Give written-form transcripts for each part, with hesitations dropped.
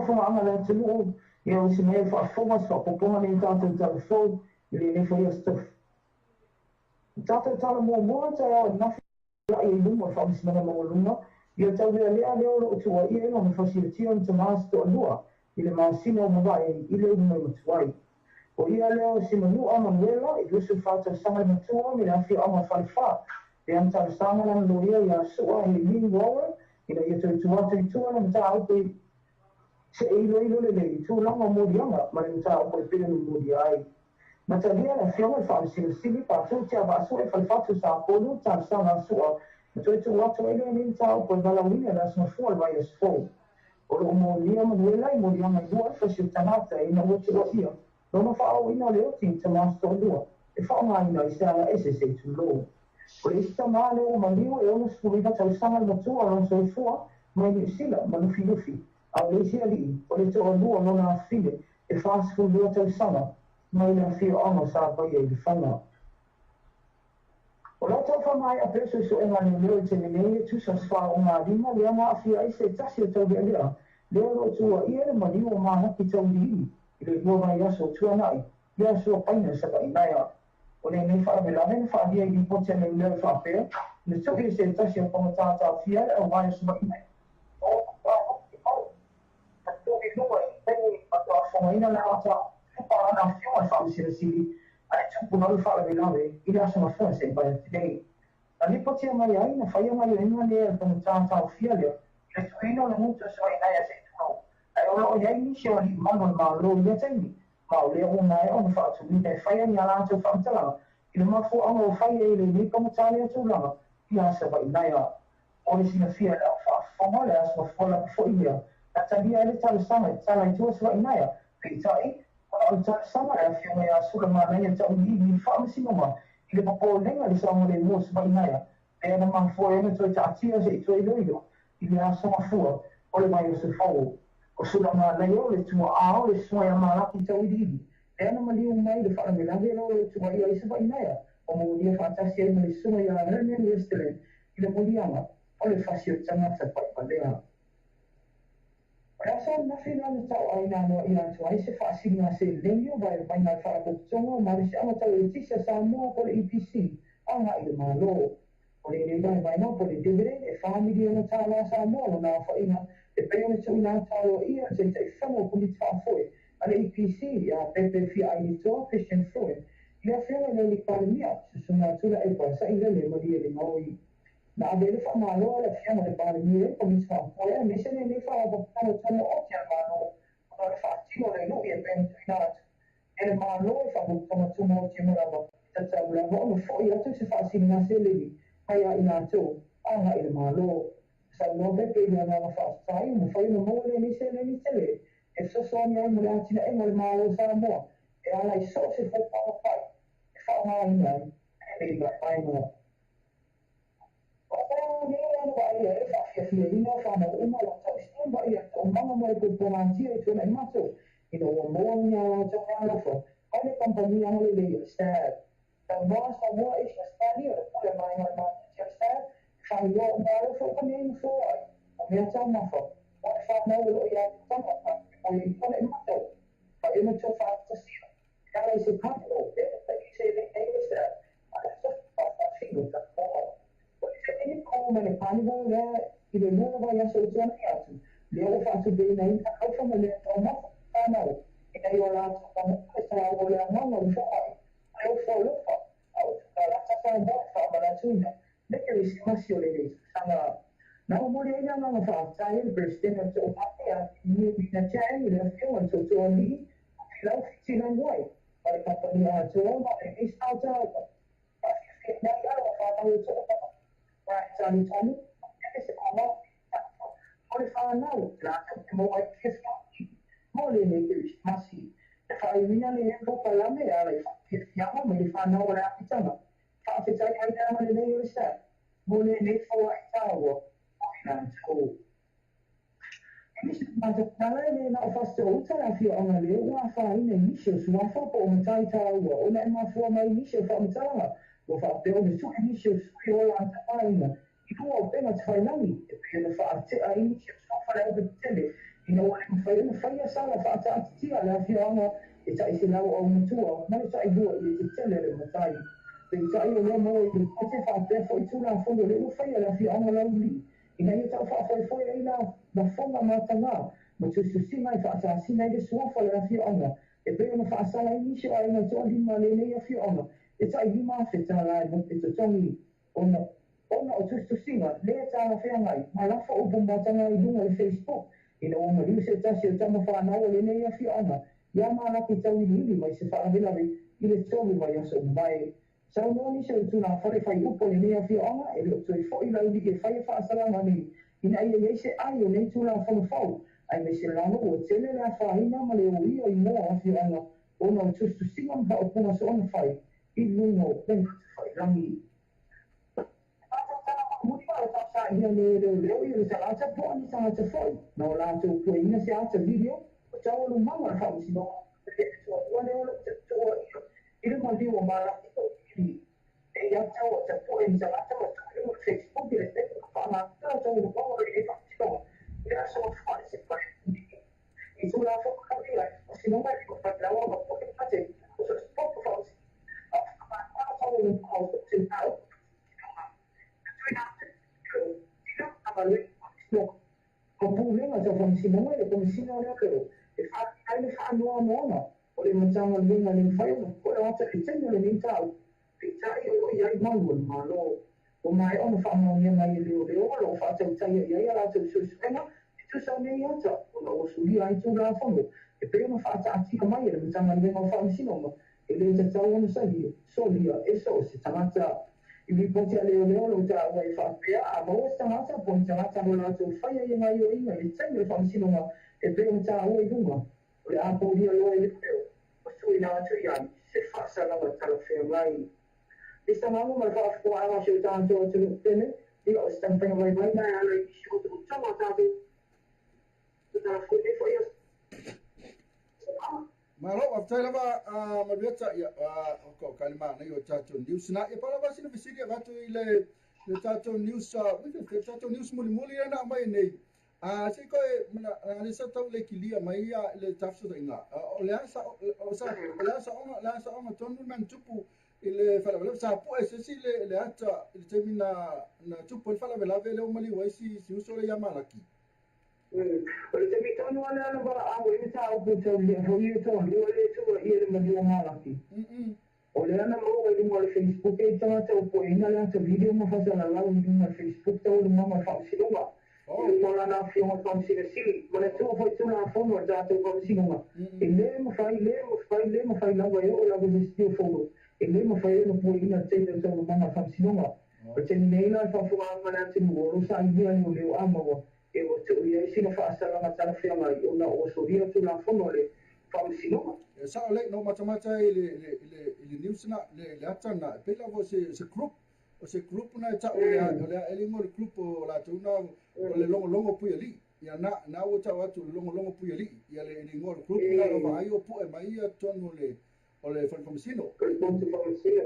faafofogaaga a le atunuu, ia o si mea e faafofoga se faaopoopoga nei i tatou tala fou i lenei foi Aso Tofi. O tatou tala muamua taeao ananafi i luma o le Faamasinoga Maualuga, ia taulealea lea o lo o tuuaia ai lona fasiotia o ni tama se toalua i le masina ua mavae i le uluai matuai. O ia lea o Simanua Manuela i 24 tausaga le matua mai le afioaga o Falefa, lea na talosaga lana loia ia Sua Eileen Rower ina ia toe tuu atu i tua le mataupu se i iloilo lelei i tulaga o moliaga ma le mataupu e pei ona molia ai. Na talia le afioga i le Faamasino Sili Patu Tiavaasue Falefatu Sapolu talosaga a Sua na toe tuu atu ai lenei mataupu e valaauina i le Aso Gafua o le vaiaso fou. O lo o molia Manuela i moliaga e lua le fasi o tagata ina ua tuuaia lona faaooina o le oti i tama se toalua e faaaogaina ai se ala ese se i tulou. O le isi tama lea ua maliu e 69 tausaga le matua o lona soifua mai Niu Sila ma Lufilufi, a o le isi alii o le toalua o lona afafine e 42 tausaga mai le afioaga o Savaia i Lefaga. O lo o tau faamaea pea suesuega a leoleo i le taimi nei e tusa o se faaogalima lea na aafia ai se tasi o taulealea lea o lo o tuuaia le maliu o Malaki Tauiliili i le lua vaiaso o tuanai i Aso Paina Savaii Naea. O lenei faalavelave na faaalia i lipoti a leoleo e faapea, na tui e se tasi o pagota taofia le auvae o Savaii Naea. Na tui lua i le taimi faatoa fofogaina le ata tupa a lana afioga i le Faamasino Sili a le tupu le faalavelave i le Aso Gafua seia paea atu nei. Na lipotia mai ai na faia gaoioiga lea e le pagota taofia lea i le tuuina o le gutu o Savaii Naea se i tulou, ae o lo o i ai nisi o alii malu o le Malo i lea taimi, ma o lea ua maea ona faatuina e faia ni a latou faamatalaga i le mafuaaga ua fai ai e lenei pagota lea tulaga ia Savaii Naea. Mo le silafia e le au faafofoga, le Aso Gafua lava foi lea na talia ai le talosaga e tatala i tua Savaii Naea, peitai, ona o le talosaga a le afioga ia Sulamanaia Tauiliili i le Faamasinoga i le popolega i le saogalemu o Savaii Naea, lea na mafua ai ona toe taatia se i toe iloilo i le Aso Gafua o le vaiaso fou. O Sulamanaia o le tuaa o le susuga ia Malaki Tauiliili, lea na maliu mai i le faalavelave o lo o tuuaia ai Savaii Naea, ua molia faatasi ai ma le susuga ia Herman Westerling i le moliaga o le fasi o tagata paipalea. O le aso ananafi lea na tauaaina aloaia atu ai se faasiliga seleni o vaivaiga a le Faalapotopotoga o Malosiaga Tau Eletise a Samoa po o le EPC agai i le Malo. O lenei vaivaiga po o le dividend e $4 miliona Samoa lona aofaiga e pei ona tuuina atu aloaia e le Taitaifono o Komiti Faafoe a le EPC ia Pepe Fiaailitoa Christian Freund i le afioga i le Palemia, Susuga Tuilaepa Sailele Malielegaoi. Na ave ai le faamalo a le afioga i le Palemia i le Komiti Faafoe aemaise lenei Faalapotopotoga Tumaoti a le Malo ona o le faatino o le lui e pei ona tuuina atu e le Malo i Faalapotopotoga Tumaoti ua lava e tatau lava ona foi atu se faasiliga seleni mai ia i latou agai i le Malo. Saunoa Pepe i le agaga faafetai ua mafai ona maua lenei seleni tele e fesoasoani ai mo le atinaega o le Malo o Samoa e ala i so o se fuafuaga pai e faaaogaina ai lenei vaivaiga. O taeao nei lea na vaaia ai le faafiafiaina o fanau uma o lo o tausia ma vaaia taumaga mo le puapuagatia i tuanai matou ina ua maua ni a latou meaalofa mai le kamupani agalelei o le STAB. Saunoa Samoa Asia Stanley o le pule vaega o le maketi a le STAB e faailoa o meaalofa uma nei na foai o mea taumafa mo le fanau o lo o i apitaga faamoemoe i tuanai matou ma e na tou faatasia e ala i se carnival lea na taitaiseina ai le STAB ma le aso faafino tapuoa. O le seleni na maua mai le carnival lea i le lua vaiaso o tuanai atu, lea ua faatupeina ai meaalofa ma mea taumafa mo fanau ina ia o latou lagona le taua o le agaga o le foai ma le ofo alofa a o tuugalata Samoa e faamanatuina le Kerisimasi o lenei tausaga. Na momoli ai le agaga faafetai e le Peresetene o Toomate ia Niu Mina Chang i le afioga i le Tootooalii o Pilau Fitilanuai ma le kamupani atoa ma lenei sao taua faafiafiaina ai alo o fanau o To'omaga, Brian Tanu Tanu, ma Pepe Sekomafi Tafa mo le fanau latou te maua ai le fiafia atili mo lenei Kerisimasi. E faaiuina lenei polokalame e ala i faafiafiaga mai le fanau o le apitaga. Faafetai ai le agalelei o le SAP mo lenei foai taua mo i latou. I nisi o matou tala, e le na o Fasitoouta le afioaga lea ua afaina i nisi o suafa po o matai taua ona e mafua mai nisi o faamatalaga ua faapea ona sui nisi o sui o latou aiga i luga o upega tafailagi e pei ona faatea ai nisi o suafa le aupetetele Ina ua le mafai ona faia sala faataatitia a le afioaga e tai 100 aumatua ma le tailua i le tetele a le matai. Peitai o lea maua i lipoti e faapea foi Tulafono lea ua faia e le afioaga Laulii ina ia tau faafoefoe ai lafoga mataga ma tusitusiga e faatasina ai le suafa o le afioaga e pei ona faasala ai nisi o aiga e toalima a lenei afioaga e tai $5,000 e totogi ona o tusitusiga le talafeagai ma lafo upu mataga i luga o le Facebook ina ua maliu se tasi o tama fanau o lenei afioaga ia Malaki tauiliili mai se faalavelave i le 3 vaiaso ua mavae. Saunoa nisi o le tulafale fai upu o lenei afioaga e le o toe foi Laulii e faia faasalaga nei ina ia i ai se ai o nei Tulafono fou, aemaise lava ua tele le afaina ma le oia i moa o afioaga ona o tusitusiga ma faaupuga soona fai i luga o upega tafailagi. Ia le leoleo i le tagata po o ni tagata foi na o latou pueina se ata video o taualumaga o le faamasinoga le tualua lea o loo tatua i le maliu o Malaki tauiliili e ia tau o tapu'e ni tagata ma tuu i luga o le Facebook i le taimi na faaaogaina taualumaga o lenei faamasinoga i le aso Gafua le Sepaleni i Tulafono lau ia faamasinoga e le mafai lava ona pu'e mate o so o se poto faamasinoga a faamavae taualumaga o so o se mataupu. O pulega tau faamasinoga i le Komesina o Leoleo e faaalia ai le faanoanoaga o le Matagaluega e le mafai ona pu'e o ata i le taimi o lenei mataupu, peitai o lo o i ai malu o le Malo. Ua maea ona faamaonia mai e leoleo o lo o faatautaia i ai a latou suesuega e tusa o nei ata ona ua sulia ai Tulafono e pei ona faataatia mai e le Matagaluega o Faamasinoga e le tatau ona solia e so o se tagata. I lipoti a leoleo o lo o taua e faapea a maua se tagata po o ni tagata o latou faia ia gaioiga i le taimi o le faamasinoga e pei ona taua i luga o le a poulia loa e leoleo ma tuuina atu i ai se faasalaga talafeagai. Le sagaga ma le faafofoaga o si o tatou atunuu pele, ia o se taumafaiga vaivai na e ala i nisi o tautoga o tatou talafou nei foi aso. Malo, faafetai lava Marieta, ia o ka le manaia o tatou news na. Ia pau lava sina fesili avatu i le tatou news, le tatou news mulimuli lea na aumai nei. Se koe mana le sa tau le kilia mai ia le tafsotaiga. O le a saoga tonu le mea na tupu i le faalavelave sa pu'e se isi le ata i le taimi na tupu ai le faalavelave lea ua maliu ai si uso lea ia Malaki. O le taimi tonu lea na valaau ai le mataupu tau lea foi e toalua le tuuaia le maliu o Malaki. O lea na maua i luga o le Facebook e tagata o pueina le ata video ma faasalalau i luga o le Facebook taualumaga o le faamasinoga. I luga o lana afioga Faamasino Sili ma le Atua foi Tulafono a le tatou faamasinoga. E le mafai, le mafai, le mafai lava e oo lava i se isi fono. E le mafai ona pueina le taimi o taualumaga o le faamasinoga. O le taimi nei la e faafogaaga le atunuu o lo o sailia leoleo a maua e ua tuu i ai sina faasalaga talafeagai ona ua solia Tulafono a le faamasinoga. E sao lelei, na ou matamata i le news na, le ata na, e pei lava o se group, o se group na e tau o le a ele igoa o le group o latou na o le logologo puialii. Ia na ua tau atu o le logologo puialii, ia le igoa o le group na o vaai o pu'e mai ia totonu o le fale faamasino. O le fale faamasino.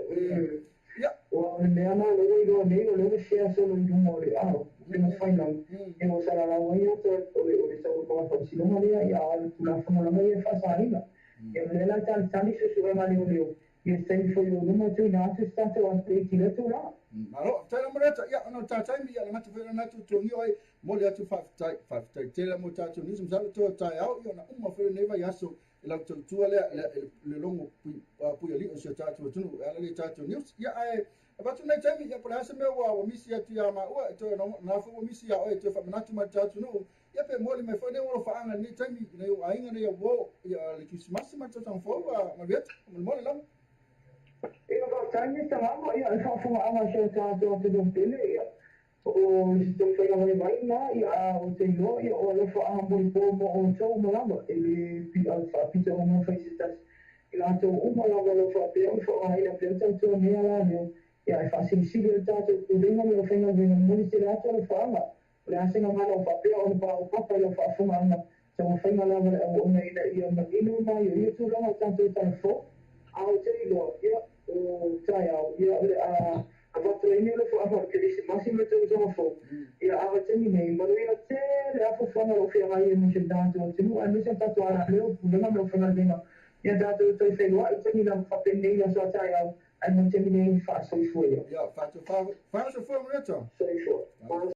Ia. Ua le mea na lea iloa nei o lea ua share solo i luga o le ao, upega tafailagi, e ua salalau ai ata o le taualumaga faamasinoga lea ia a o le Tulafono lava ia e faasaina. Ia o lea la e talitali suesuega leoleo ia se taimi foi o luma tuuina atu se tatou update i lea tulaga. Malo, faafetai lava Marieta. Ia, ona o le ta taimi, ia le gata foi lena tuatuagio ai, momoli atu faafetai, faafetai tele mo tatou news, masalo toe o taeao, ia ona uma foi lenei vaiaso i lau tautua lea, le logo puialii o si o tatou atunuu e ala i le tatou news. Ia, ae avatu lenei taimi, ia po o le a se mea ua misi atu ia maua, e toe na foi ua misi ia oe e toe faamanatu mai le tatou atunuu, ia pe momoli mai foi nei ua alofaaga i lenei taimi, i nai ou aiga nei auo, ia le Kerisimasi ma le tausaga fou, Marieta, molemole lava. Ia, faafetai Mr. Gama, ia le faafogaaga o si o tatou atunuu pele, ia o se taumafaiga vaivai na, ia a o te iloa, ia o alofaaga molipo mo outou uma lava, e le faapito ona fai se tasi. I latou uma lava o lo o faapea ona faaaogaina pea tautua nei ala lea, ia e faasilisili le tatou pulega ma le aufaigaluega momoli tele atu alofaaga. O le a se gagana o faapea ona paopapa i lau faafogaaga, taumafaiga lava le auauna ina ia manino mai o ia tulaga o tatou talafou. A o te iloa, ia o taeao, ia o le a Avatu ai nei alofaga o le Kerisimasi ma le tausaga fou, ia a vaitaimi nei, manuia tele lava fuafuaga o lo o feagai ai ma si o tatou atunuu aemaise o tatou alaleo, pulega ma le aufaigaluega. Ia tatou toe feiloai i taimi lava faapenei i le aso a taeao, ae mo le taimi nei, faasoifua ia. Ia, faatofa, faasoifua Marieta. Soifua.